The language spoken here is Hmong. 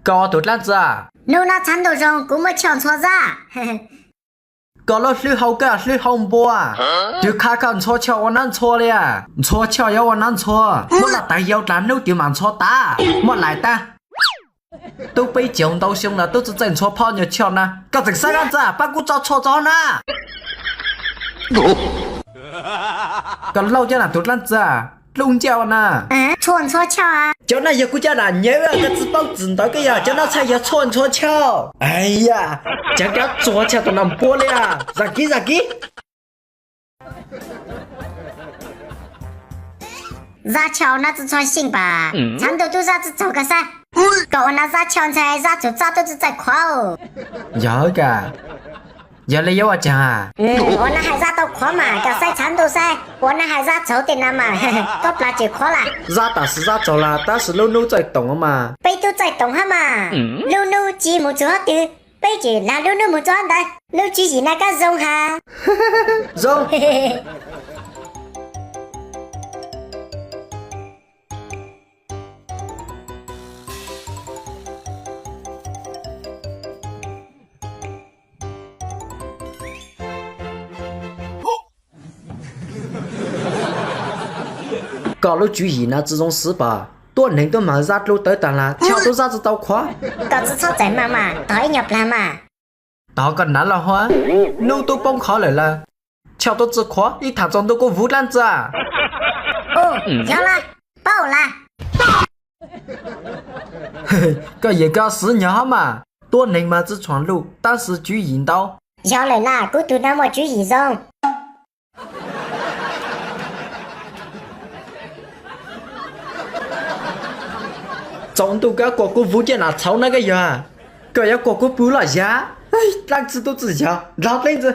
Koj ua tus dlaab tsi? Hnub no txhav ntuj zoo kuv muaj choj ntxhua zab. Koj lub hlwb hau koj hlwb hau npua, twb qha koj ntxhua choj ua nab ntxhua li. Ntxhua choj yuav ua nab ntxhua, muab laj tawv yau dlaag hnub twg mam ntxhua tas, muab lais tag. Tub peb caug ntau xyoo los tub tsi txawj ntxhua phoj nyuag choj na. Koj tseem xav dlaab tsi? Pab kuv tso tshuaj tso na. Koj lauj caj nam tus dlaab tsi, dlub nciab ua na. Tshuaj ntxhua choj. Cov no yog kuv caj nam nyem, koj tsi paub txim ntawd koj yog, cov no txhaj yog tshuaj ntxhua choj. Ais yam, cov kab txhua choj tus no npua li. Zam kiv zam kiv. Zab choj no tsi txhua xyeej pam, txhav ntuj tub zab tsi txaug koj saib. Koj ua no zab choj ntxhais zab txhua txab tub tsi txawj qhuav. Yog kawg, yog li yuav ua caag? Ua no hais zab tau qhuav mas, koj saib txhav ntuj saib, ua no hais zab txaug tej no mas, koj plas tseem qhuav lawm. Zab tam sim zab txaug lawm tab sis lub hnub txawj toom mas. Peb tub txawj toom hab mas, lub hnub tsi mus txug hab twg, peb tseem lag lub hnub mus txug hab ntawd. Lub tswv yim no koj zoo has. Zoo. Koj lub tswv yim no tsi zoo xwb pam, tuab neeg tuab mas zab dlub tawv taag lawm, choj tub zab tsi tau qhuav. Koj tsi txhob txawm mas mas, tog ib nyuag plag mas. Tog koj nav loj hua, hnub tub poob qho lawm lawm, choj tub tsi qhuav, ib thaam tsaus ntuj kuv vuv dlaab tsi. Yog lawm, paub lawm. Koj yawm koj xwv nyog hab mas, tuab neeg mas tsi tshuam luj tab sis tswv yim ntau. Yog lawm lawm, kuv tug no muaj tswv yim zoo. Tsaus ntuj koj kuas kuv vuv caj nam txhaum na koj yog, koj yuav kuas kuv pw loj yag. Dlaab tsi tub tsi yog, nrog dlaab tsi.